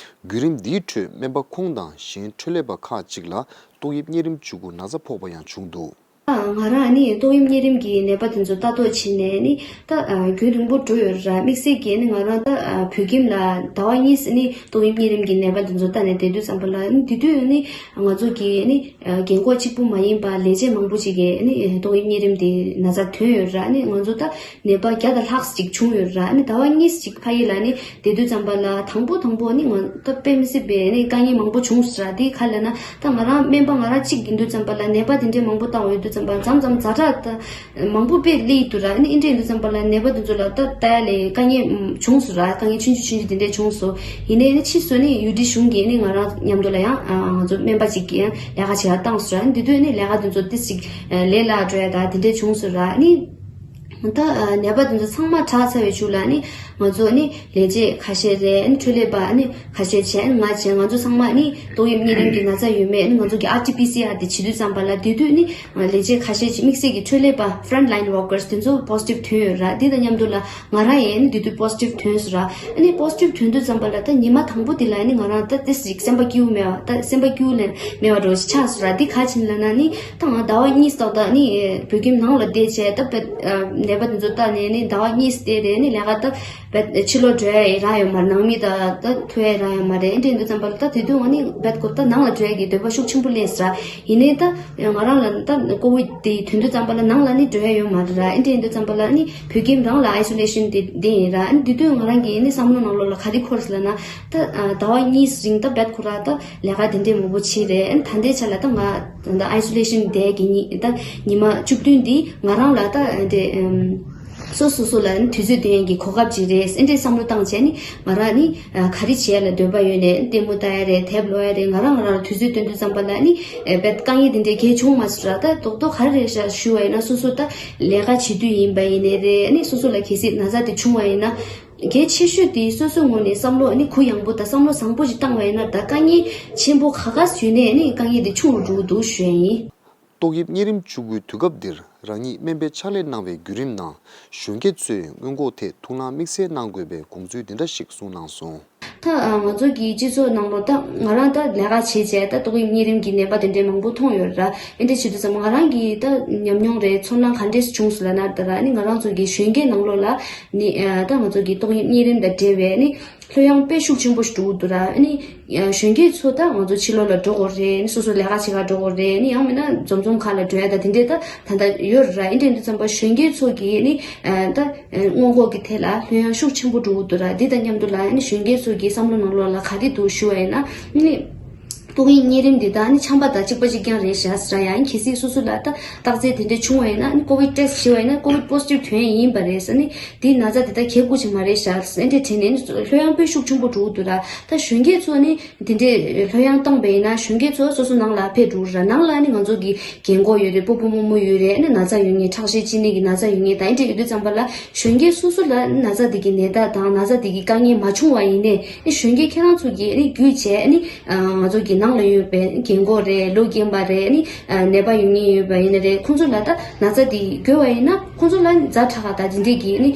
བརྒྱུད་རིམ་འདིའི་ཁྲོད་སྨན་པ་ཁོང་དང་གཞན་འཕྲོད་ལས་པ་ཁག་ཅིག་ལ་ཏོག་དབྱིབས་གཉན་རིམས་བཅུ་དགུ་ན་ཚ་ཕོག་པ་ཡང་བྱུང་འདུག་ང་རང་ནི་ཏོག་དབྱིབས་གཉན་རིམས་ཀྱི་ནད་པ་དེ་ཚོ་ལྟ་རྟོག་བྱས་ནས་ནི་ད་རྒྱུན་རིང་པོ་འགྲོ་ཡོད་ར། དམིགས་བསལ་གྱིས་ནི་ང་རང་ད་བོད་ཁྱིམ་ལ་ཟླ་བ་གཉིས་ནི་ཏོག་དབྱིབས་གཉན་རིམས་ཀྱི་ནད་པ་དེ་ཚོ་ལྟ་ནས་བསྡད་དུས་ཙམ་པ་ལ་ནི་དེ་དུས་ནི་ང་ཚོ་གི་ནི་རྒན་འཁོགས་གཅིག་པུ་མ་ཡིན་པ་ལས་བྱེད་མང་པོ་ཅིག་གིས་ནི་ཏོག་དབྱིབས་གཉན་རིམས་དེ་ན་ཚ་ཐོན་ཡོད་ར། ནི་ང་ཚོ་ད་ནད་པ་བརྒྱ་དང་ལྷག་ཅིག་བྱུང་ཡོད་ར། ནི་ཟླ་བ་གཉིས་ཅིག་ཕ་ཡུལ་ལ་ནི་བསྡད་དུས་ཙམ་པ་ལ་དང་པོ་དང་པོ་ནི་ང་ད་དཔེ་མི་སྲིད་པའི་ནི་དཀའ་ངལ་མང་པོ་བྱུང་ཟེར་ར། དེ་ག་ལབ་ན་ད་ང་རང་སྨན་པ་ང་རང་གཅིག་ཡིན་དུས་ཙམ་པ་ལ་ནད་པ་དེ་འདྲའི་མང་པོ་བལྟ་བ་ཡོད་དུས་ཙམ་པ་ལ་མཚམས་མཚམས་ཛ་དྲག་ད་མང་པོ་དཔེ་སླེབས་འདུག་ར། ནི་ཨེ་འདྲ་ཡིན་དུས་ཙམ་པ་ལ་ནད་པ་དེ་ཚོ་ལ་ད་ལྟ་ལས་དཀའ་ངལ་བྱུང་སོང་ར། དཀའ་ངལ་ཆུང་ཆུང་ཆུང་ཆུང་དེ་འདྲས་བྱུང་སོང་། ཡིན་ནའི་ནི་ཕྱིས་སུ་ནི་ཡུལ་སྲིད་གཞུང་གིས་ནི་ང་རང་མཉམ་དུ་ལ་ཡང་ང་ཚོ་སྨན་པ་གཅིག་གིས་ལས་ཀ་བྱེད་ཡ་བཏང་སོང་ར། ནི་དེ་དུས་ནི་ལས་ཀ་དེ་ཚོ་ཏིས་ཅིག་ལས་སླ་འགྲོ་ཡ་ད་དེ་འདྲས་བྱུང་སོང་ར། ནི། ད་ནད་པ་དེ་ཚོ་ཚང་མ་དྲག་ཚར་བའི་མཇུག་ལ་ནི་ང་ཚོ་ནི་ལས་བྱེད་ཁ་ཤས་རེད། ཨ་ནི་འཕྲོད་ལས་པ་ཨ་ནི་ཁ་ཤས་བྱས། ཨ་ནི་ང་བྱས། ང་ཚོ་ཚང་མ་ནི་ཏོག་དབྱིབས་གཉན་རིམས་ཀྱི་ན་ཚ་ཡོད་མེད་ཨ་ནི་ང་ཚོ་གི་ཨར་ཊི་པི་སི་ཨར་དེ་བྱེད་དུས་ཙམ་པ་ལ་དེ་དུས་ནི་ལས་བྱེད་ཁ་ཤས་ཀྱི་དམིགས་བསལ་གྱི་འཕྲོད་ལས་པ་ཕ་རོན་ཊི་ལའིན་ཝོར་ཀར་སི་དེ་ཚོ་པོ་སི་ཊིབ་ཐོན་ཡོད་ར། དེ་དང་མཉམ་དུ་ལ་ང་རང་ཡང་ནི་དེ་དུས་པོ་སི་ཊིབ་ཐོན་སོང་ར། ཨ་ནི་པོ་སི་ཊིབ་ཐོན་དུས་ཙམ་པ་ལ་ད་ཉི་མ་དང་པོ་དེ་ལ་ནི་ང་རང་ད་ཏིས་ཅིག་སེམས་པ་སྐྱིད་པོ་མེད་པ་ད་སེམས་པ་སྐྱིད་པོ་ལས་མེད་པ་འདྲ་བོ་ཞིག་ཆགས་སོང་ར། དེ་ག་ཕྱིན་ལབ་ན་ནི། ད་ང་ཟླ་བ་གཉིས་ཙམ་ད་ནི་བོད་ཁྱིམ་ནང་ལ་བསྡད་བྱས་ད་བེད་ནད་པ་དེ་ཚོ་ལྟ་ནས་ནི་ཟླ་བ་གཉིས་བསྡད་རེད། ནི་ལས་ཀ་ད་བེད་ཕྱི་ལོགས་འགྲོ་ཡ་རག་ཡོད་མ་རེད། ནང་མི་ད་ད་ཐུག་ཡ་རག་ཡོད་མ་རེད། ཨེ་འདྲ་ཡིན་དུས་ཙམ་པ་ལ་ད་དེ་དུས་ང་ནི་བེད་ཁོ་ད་ནང་ལ་འགྲོ་ཡ་གི་འདོད་པ་ཤུགས་ཆེན་པོ་སླེབས་སོང་ར། ཡིན་ནའི་ད་ང་རང་ལ་ད་ཀོ་ཝིད་དེ་ཐོན་དུས་ཙམ་པ་ལ་ནང་ལ་ནི་འགྲོ་ཡ་ཡོད་མ་རེད་ར། ཨེ་འདྲ་ཡིན་དུས་ཙམ་པ་ལ་ནི་བོད་ཁྱིམ་རང་ལ་ཨའི་སོ་ལེ་ཤན་དེ་བསྡད་ཡིན་ར། ཨ་ནི་དེ་དུས་ང་རང་གི་ནི་བསམ་བློ་ནང་ལོགས་ལ་ག་རེ་འཁོར་སོང་ལབ་ན། ད་ཟླ་བ་གཉིས་རིང་ད་བེད་ཁོ་ར་ད། ལས་ཀ་དེ་འདྲས་མང་པོ་བྱས་རེད། ཨ་ནི་ད་ལྟའི་ཆ་ལ་ད་ང་ད་ལྟ་ཨའི་སོ་ལེ་ཤན་བསྡད་ཀྱི་ཉི་ད་ཉི་མ་བཅུ་བདུན་འདི་ང་རང་ལ་ད་འདྲས་ཨམ་སོ་སོ་སོ་ལ་ནི་དུས་ཚོད་སྟོན་ཡག་གི་གོ་སྐབས་ཅིག་རེད། ཨེ་འདྲས་བསམ་བློ་བཏང་བྱས་ནི་ང་རང་ནི་ཨ་ག་རེ་བྱེད་ཡ་ལ་འདོད་པ་ཡོད་ནས་ལྟད་མོ་ལྟ་ཡ་རེད། དེབ་ཀློག་ཡ་རེད། ང་རང་ང་རང་ལ་དུས་ཚོད་སྟོན་དུས་ཙམ་པ་ལ་ནི་ཨེ་བེད་དཀའ་ངལ་དེ་འདྲས་གང་ཡང་བྱུང་མ་སོང་ར། ད་རྡོག་རྡོག་ག་རེ་རེད་ཤག་ཞུ་བ་ཡིན་ན་སོ་སོ་ད་ལས་ཀ་བྱེད་དུས་ཡིན་པ་ཡིན་ནའི་རེད། ཨ་ནི་སོ་སོ་ལ་གལ་སྲིད་ན་ཚ་དེ་བྱུང་བ་ཡིན་ན། གལ་ཆེ་ཤོས་དེ་སོ་སོའི་ངོས་ནས་བསམ་བློ་ནི་གུ་ཡངས་པོ་དང་བསམ་བློ་བཟང་པོ་ཞིག་བཏང་བ་ཡིན་ན་ད་དཀའ་ངལ་ཆེན་པོ་ག་ག་ཡོད་ནའི་ནི་དཀའ་ངལ་དེ་ཆུང་རུ་འགྲོ་གི་འདུག་ཞུ་ཡ་ཡིན། ཏོག་དབྱིབས་གཉན་རིམས་བཅུ་དགུའི་དུས་སྐབས་འདིར་རང་ཉིད་སྨན་པའི་ཕྱག་ལས་གནང་བའི་བརྒྱུད་རིམ་ནང་གཞོན་སྐྱེས་ཚོས་སྔོན་འགོག་ཐད་ཐུགས་སྣང་དམིགས་བསལ་གནང་དགོས་པའི་དགོངས་ཚུལ་འདི་འདྲ་ཞིག་གསུངས་གནང་སོང་། ད་ང་ཚོ་གི་སྤྱི་ཚོགས་ནང་ལོ་ད་ང་རང་ད་ལས་ཀ་བྱས་བྱས་ད་ཏོག་དབྱིབས་གཉན་རིམས་ཀྱི་ནད་པ་དེ་འདྲའི་མང་པོ་མཐོང་ཡོད་ར། ཨེ་འདྲ་བྱེད་དུས་ཙམ་ང་རང་གི་ད་ཉམས་མྱོང་རེད། ཚོར་སྣང་ག་འདྲས་བྱུང་སོང་ལབ་ན་ད་ར་ནི་ང་རང་ཚོ་གི་གཞོན་སྐྱེས་ནང་ལོགས་ལ་ནི་ད་ང་ཚོ་གི་ཏོག་དབྱིབས་གཉན་རིམས་དང་འབྲེལ་བའི་ནི་ལྷོད་ཡངས་དཔེ་ཤུགས་ཆེན་པོ་ཞིག་འགྲོ་གི་འདུག་ར། ཨ་ནི་གཞོན་སྐྱེས་ཚོ་ད་ང་ཚོ་ཕྱི་ལོགས་ལ་འགྲོ་དགོས་རེད། ནི་སོ་སོ་ལས་ཀ་བྱེད་ག་འགྲོ་དགོས་རེད། ནི་ཡང་མིན་ན་འཛོམས་འཛོམས་ཁག་ལ་འགྲོ་ཡ་ད་དེ་འདྲས་ད་ད་ལྟ་ཡོད་ར། ཨེ་འདྲ་ཡིན་དུས་ཙམ་པ་གཞོན་སྐྱེས་ཚོ་གི་ནི་ད། སྔོན་འགོག་གི་ཐད་ལ་ལྷོད་ཡངས་ཤུགས་ཆེན་པོ་འགྲོ་གི་འདུག་ར། འདི་དང་མཉམ་དུ་ལ་ནི་གཞོན་སྐྱེས་ཚོ་གི་བསམ་བློ་ནང་ལོགས་ལ་ག་རེ་འདུག་ཞུ་བ་ཡིན་ན་ནི། ཏོག་དབྱིབས་གཉན་རིམས་འདི་དག་ནི་ཆམ་པ་དང་གཅིག་པ་གཅིག་རྐྱང་རེད་ཤག་ཟེར་ཡང་། གལ་སྲིད་སོ་སོ་ལ་ད་རྟགས་མཚན་དེ་འདྲ་བྱུང་བ་ཡིན་ན་ནི་ཀོ་བིད་ཊེ་སི་བྱས་པ་ཡིན་ན་ཀོ་བིད་པོ་སི་ཊིབ་ཐོན་ཡིན་པ་རེད་ཟེར་ནི། འདི་ན་ཚ་དེ་དག་གལ་དགོས་ཀྱི་མ་རེད་ཤག་ཟེར་འདྲ་དྲན་ནས་ནི་ལྷོད་ཡངས་དཔེ་ཤུགས་ཆེན་པོ་འགྲོ་གི་འདུག་ར། ད་གཞོན་སྐྱེས་ཚོ་ནི་འདི་འདྲའི་ལྷོད་ཡངས་བཏང་པ་ཡིན་ན་གཞོན་སྐྱེས་ཚོ་སོ་སོ་ནང་ལ་ཕེབས་འགྲོ་ར། ནང་ལ་ནི་ང་ཚོ་གི་རྒན་གོག་ཡོད་རེད། སྤོ་བོ་རྨོ་མོ་ཡོད་རེད། ནི་ན་ཚ་ཡོད་མཁན་ཁྲག་ཤེད་ཅི་ནི་གི་ན་ཚ་ཡོད་མཁན་དང་འདྲ་ཡོད་དུས་ཙམ་པ་ལ་གཞོན་སྐྱེས་སོ་སོ་ལ་ན་ཚ་དེ་གི་ནད་རྟགས་དང་ན་ཚ་དེ་གི་དཀའ་ངལ་མ་བྱུང་བ་ཡིན་ནའི་ནི་གཞོན་སྐྱེས་ཁྱེད་རང་ཚོ་གིས་ནི་བརྒྱུད་བྱས་ནི་ང་ཚོ་གི་ནང་ལ་ཡོད་པའི་རྒན་གོག་རེད། ལོ་རྒན་པ་རེད། ནི་ནད་པ་ཡོད་མཁན་ཡོད་པ་ཡིན་ན་རེད། ཁོང་ཚོ་ལ་ད་ན་ཚ་དེ་འགོས་པ་ཡིན་ན་ཁོང་ཚོ་ལ་ཛ་དྲག་དང་དེ་འདྲས་ཀྱི་ནི་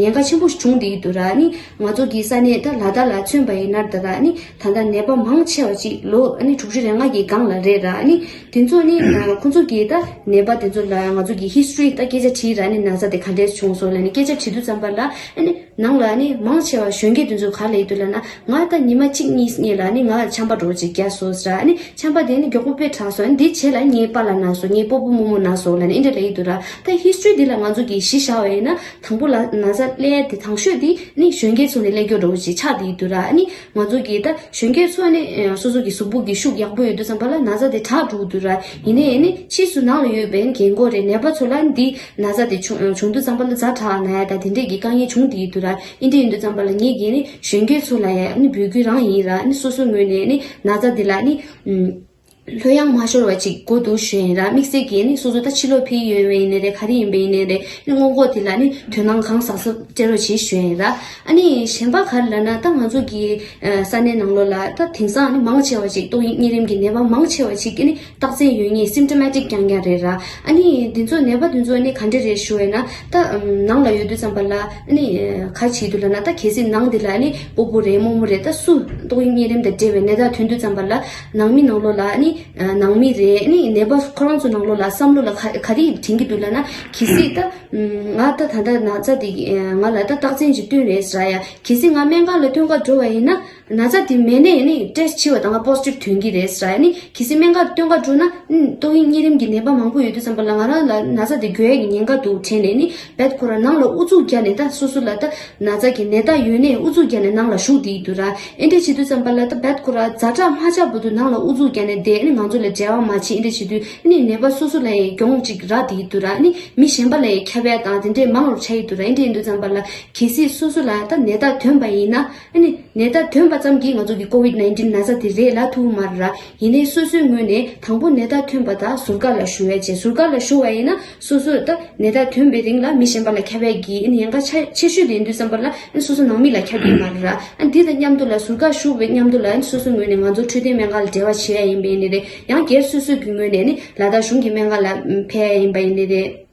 ཉེན་ཁ་ཆེན་པོ་ཞིག་བྱུང་བསྡད་ཀྱི་འདུག་ར། ནི་ང་ཚོ་གི་ས་གནས་ད་ལ་དྭགས་ལ་མཚོན་པ་ཡིན་ན་ད་ར། ནི་ད་ལྟ་ནད་པ་མང་ཆེ་བ་ཅིག་ལོ་ནི་དྲུག་ཅུ་རེ་ལྔ་གི་སྒང་ལ་རེད་ར། ནི་དེ་ཚོ་ནི་ཁོང་ཚོ་གི་ད་ནད་པ་དེ་ཚོ་ལ་ང་ཚོ་གི་ཧི་སི་ཊོ་རི་ད་སྐད་ཆ་དྲིས་ར། ནི་ན་ཚ་དེ་ག་འདྲས་བྱུང་སོང་ལབ་ནི་སྐད་ཆ་དྲིས་དུས་ཙམ་པ་ལ་ནི། ནང་ལ་ནི་མང་ཆེ་བ་གཞོན་སྐྱེས་དེ་ཚོས་ག་རེ་ལབ་ཀྱི་འདུག་ལབ་ན། ང་ད་ཉི་མ་གཅིག་གཉིས་སྔོན་ལ་ནི་ང་ཆམ་པ་འདྲ་བོ་ཅིག་བརྒྱབ་སོང་ཟེར་ར། ནི་ཆམ་པ་དེ་ནི་མགྱོགས་པོ་དཔེ་དྲག་སོང་། ནི་འདི་རྗེས་ལ་ངའི་པཱ་ལགས་ན་སོང་། ངའི་སྤོ་བོ་རྨོ་མོ་ན་སོང་ལབ་ནི་འདི་འདྲ་ལབ་ཀྱི་འདུག་ར། ད་ཧི་སི་ཊོ་རི་འདི་ལ་ང་ཚོ་གིས་གཞི་བཞག་པ་ཡིན་ན་དང་པོ་ལ་ན་ཚ་སླེབས་དེ་དང་ཤོས་དེ་ནི་གཞོན་སྐྱེས་ཚོ་ནས་སླེབས་ཀྱི་འདྲ་བོ་ཅིག་ཆགས་བསྡད་ཀྱི་འདུག་ར། ནི་ང་ཚོ་གིས་ད་གཞོན་སྐྱེས་ཚོ་ནི་ཨ་སོ་སོ་གི་གཟུགས་པོ་གི་ཤུགས་ཡག་པོ་ཡོད་དུས་ཙམ་པ་ལ་ན་ཚ་དེ་དྲག་འགྲོ་གི་འདུག་ར། ཡིན་ནའི་ནི་ཕྱིས་སུ་ནང་ལ་ཡོད་པའི་རྒན་གོག་རེད། ནད་པ་ཚོ་ལ་འདི་ན་ཚ་དེ་བྱུང་བྱུང་དུས་ཙམ་པ་ལ་ཛ་དྲག་ན་ཡ་ད་དེ་འདྲས་ཀྱི་དཀའ་ངལ་བྱུང་བསྡད་ཀྱི་འདུག་ར། ཨིན་དེ་ཡིན་དུས་ཙམ་པ་ལ་ངེད་ཀྱིས་ནི་གཞོན་སྐྱེས་ཚོ་ལ་ཡ་ནི་འབོད་སྐུལ་རང་ཡིན་ར། ནི་སོ་སོའི་ངོས་ནས་ནི་ན་ཚ་འདི་ལ་ནི་ཨུམ། ལྷོད་ཡངས་མ་ཤོར་བ་ཅིག་དགོས་འདུག་ཞུ་ཡ་ཡིན་ར། དམིགས་བསལ་གྱིས་ནི་སོ་སོ་ད་ཕྱི་ལོགས་ཕེབས་ཡོད་པ་ཡིན་ནའི་རེད། ག་རེ་ཡིན་པ་ཡིན་ནའི་རེད། ནི་སྔོན་འགོག་དེ་ལ་ནི་དོ་སྣང་གང་ཟག་ཟབ་སྤྲད་རོགས་བྱེད་ཞུ་ཡ་ཡིན་ར། ཨ་ནི་གཞན་པ་ག་རེ་ལབ་ན་ད་ང་ཚོ་གི་ས་གནས་ནང་ལོགས་ལ་ད་དེང་སང་ནི་མང་ཆེ་བ་ཅིག་ཏོག་དབྱིབས་གཉན་རིམས་ཀྱི་ནད་པ་མང་ཆེ་བ་ཅིག་གི་ནི་རྟགས་མཚན་ཡོད་མཁན་སིམ་ཊོ་མ་ཊིག་རྐྱང་རྐྱང་རེད་ར། ཨ་ནི་འདི་ཚོ་ནད་པ་འདི་ཚོ་ནི་ག་འདྲ་རེད་ཞུ་བས་ན། ད་ནང་ལ་ཡོད་དུས་ཙམ་པ་ལ་ནི་ག་བྱེད་དུས་ལབ་ན། ད་གལ་སྲིད་ནང་འདི་ལ་ནི་སྤོ་བོ་རེད་རྨོ་མོ་རེད། ད་སུ་ཏོག་དབྱིབས་གཉན་རིམས་དང་འབྲེལ་བའི་ནད་རྟགས་ཐོན་དུས་ཙམ་པ་ལ་ནང་མི་ནང་ལོགས་ལ་ནི་ནང་མི་རེད། ནི་ནད་པ་ཁོ་རང་ཚོ་ནང་ལོགས་ལ་བསམ་བློ་ལ་ག་ག་རེ་དྲན་གྱི་འདུག་ལབ་ན། གལ་སྲིད་ད་ང་ད་ད་ལྟ་ན་ཚ་འདི་ང་ལ་ད་རྟགས་མཚན་ཅིག་སྟོན་རེད་ཟེར་ཡ། གལ་སྲིད་ང་སྨན་ཁང་ལ་སྟོན་ག་འགྲོ་བ་ཡིན་ན། ན་ཚ་དེ་མེད་ནའི་ནི་ཊེ་སི་ཊི་བྱས་པ་དང་ང་པོ་སི་ཊིབ་ཐོན་གྱི་རེད་ཟེར་ཡ། ནི་གལ་སྲིད་སྨན་ཁང་སྟོན་ག་འགྲོ་ན་ནི་ཏོག་དབྱིབས་གཉན་རིམས་ཀྱི་ནད་པ་མང་པོ་ཡོད་དུས་ཙམ་པ་ལ་ང་རང་ལ་ན་ཚ་དེ་འགོས་ཡ་གི་ཉེན་ཁ་འདུག་དྲན་ནས། ནི་རྦད་ཁོ་རང་ནང་ལ་ཨུ་ཚུགས་བརྒྱབ་ནས། ད་སོ་སོ་ལ་ད་ན་ཚ་གི་ནད་རྟགས་ཡོད་ནའི་ཨུ་ཚུགས་བརྒྱབ་ནས་ནང་ལ་བཞུགས་བསྡད་ཀྱི་འདུག་ར། ཨེ་འདྲ་བྱེད་དུས་ཙམ་པ་ལ་ད་རྦད་ཁོ་རང་ཛ་དྲག་མ་ཆགས་བར་དུ་ནང་ལ་ཨུ་ཚུགས་བརྒྱབ་ནས་བསྡད། ནི་ང་ཚོ་ལ་འབྲེལ་བ་མ་བྱེད། ཨེ་འདྲ་བྱེད་དུས་ནི་ནད་པ་སོ་སོ་ལ་ཡང་གྱོང་ཅིག་རག་བསྡད་ཀྱི་འདུག་ར། ནི་མི་གཞན་པ་ལ་ཡང་ཁྱབ་ཡ་དང་དེ་འདྲས་མང་རུ་ཆགས་ཀྱི་འདུག་ར། ཨེ་འདྲ་ཡིན་དུས་ཙམ་པ་ལ་གལ་སྲིད་སོ་སོ་ལ་ད་ནད་རྟགས་ཐོན་པ་ཡིན་ན། ཨ་ནི་ནད་རྟགས་ཐོན་པ་ཙམ་གྱིས་ང་ཚོ་གི་ཀོ་བིད་ནའིན་ཊིན་ན་ཚ་དེ་རེད་ལབ་ཐུབ་ཀྱི་མ་རེད་ར། ཡིན་ནའི་སོ་སོའི་ངོས་ནས་དང་པོ་ནད་རྟགས་ཐོན་པ་དང་ཟུར་བཀག་ལ་བཞུགས་ཡ་བྱས། ཟུར་བཀག་ལ་བཞུགས་པ་ཡིན་ན་སོ་སོ་ད་ནད་རྟགས་ཐོན་པའི་རིང་ལ་མི་གཞན་པ་ལ་ཁྱབ་ཡ་གི་ཉེན་ཁ་ཆེ་ཆེ་ཤོས་དེ་ཡིན་དུས་ཙམ་པ་ལ་སོ་སོ་ནང་མི་ལ་ཁྱབ་ཀྱི་མ་རེད་ར། ཨ་འདི་དང་མཉམ་དུ་ལ་ཟུར་བཀག་བཞུགས་པའི་མཉམ་དུ་ལ་སོ་སོའི་ངོས་ནས་ང་ཚོ་འཕྲོད་བསྟེན་སྨན་ཁང་ལ་འབྲེལ་བ་བྱེད་ཡ་ཡིན་པ་ཡིན་ནའི་རེད། ཡང་སྒེར་སོ་སོའི་གི་ངོས་ནས་ནི་ལ་དྭགས་གཞུང་གི་སྨན་ཁང་ལ་ཕེབས་ཡ་ཡིན་པ་ཡིན་ནའི་རེད།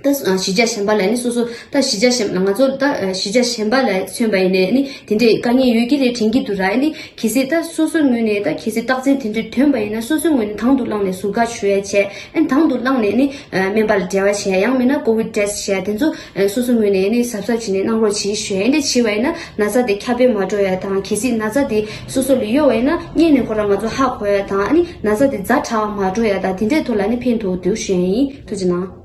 ད་གཞིས་ཆགས་གཞན་པ་ལ་ནི་སོ་སོ་ད་གཞིས་ཆགས་གཞན་ང་ཚོ་ད་གཞིས་ཆགས་གཞན་པ་ལ་མཚོན་པ་ཡིན་ནའི་ནི་དེ་འདྲའི་དཀའ་ངལ་ཡོད་ཀྱི་རེད་དྲན་གྱི་འདུག་ར། ནི་གལ་སྲིད་ད་སོ་སོའི་ངོས་ནས་ད་གལ་སྲིད་རྟགས་མཚན་དེ་འདྲ་ཐོན་པ་ཡིན་ན་སོ་སོའི་ངོས་ནས་དང་དུ་བླངས་ནས་ཟུར་བཀག་ཞུ་ཡ་བྱས། ཨ་ནི་དང་དུ་བླངས་ནས་ནི་སྨན་པ་ལ་འབྲེལ་བ་བྱས། ཡང་མིན་ན་ཀོ་བིད་ཊེ་སི་བྱས། དེ་ཚོ་སོ་སོའི་ངོས་ནས་ནི་གཟབ་གཟབ་བྱས་ནས་གནང་རོགས་གྱིས་ཞུ་ཡ། ཨེ་འདྲ་བྱས་པ་ཡིན་ན་ན་ཚ་དེ་ཁྱབ་སྤེལ་མ་འགྲོ་ཡ་དང་། གལ་སྲིད་ན་ཚ་དེ་སོ་སོ་ལ་ཡོད་པ་ཡིན་ན་སྔོན་ནས་ཁོ་རང་ང་ཚོ་ཧ་གོ་ཡ་དང་། ཨ་ནི་ན་ཚ་དེ་ཛ་དྲག་མ་འགྲོ་ཡ་དང་དེ་འདྲའི་ཐོག་ལ་ནི་ཕན་ཐོགས་འདུག་ཞུ་ཡ་ཡིན། ཐུགས་རྗེ་གནང་།